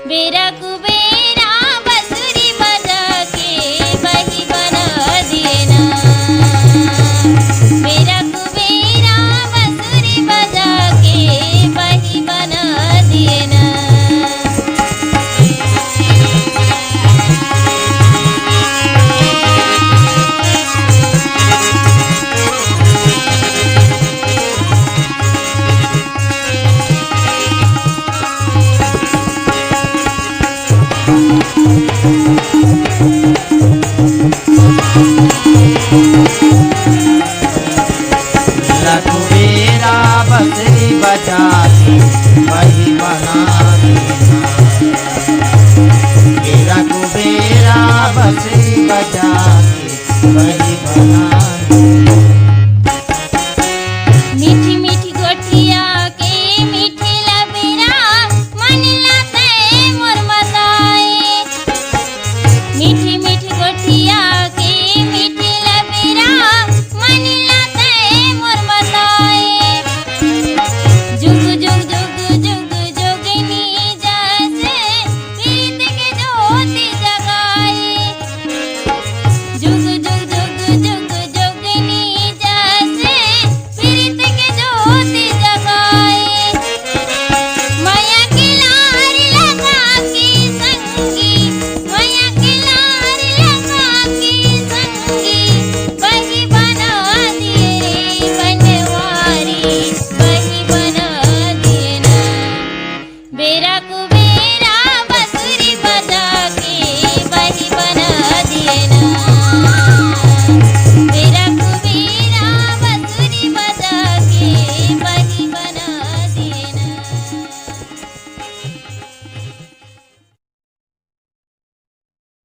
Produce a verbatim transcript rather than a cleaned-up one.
बेरा कुबेरा बंसुरी बजा के बही बना दिए ना। बेरा कुबेरा बंसुरी बजा के बही बना दिए ना। रघुबीरा बंसरी बजा के बही बना देना। हे रघुबीरा बंसरी बजा के बही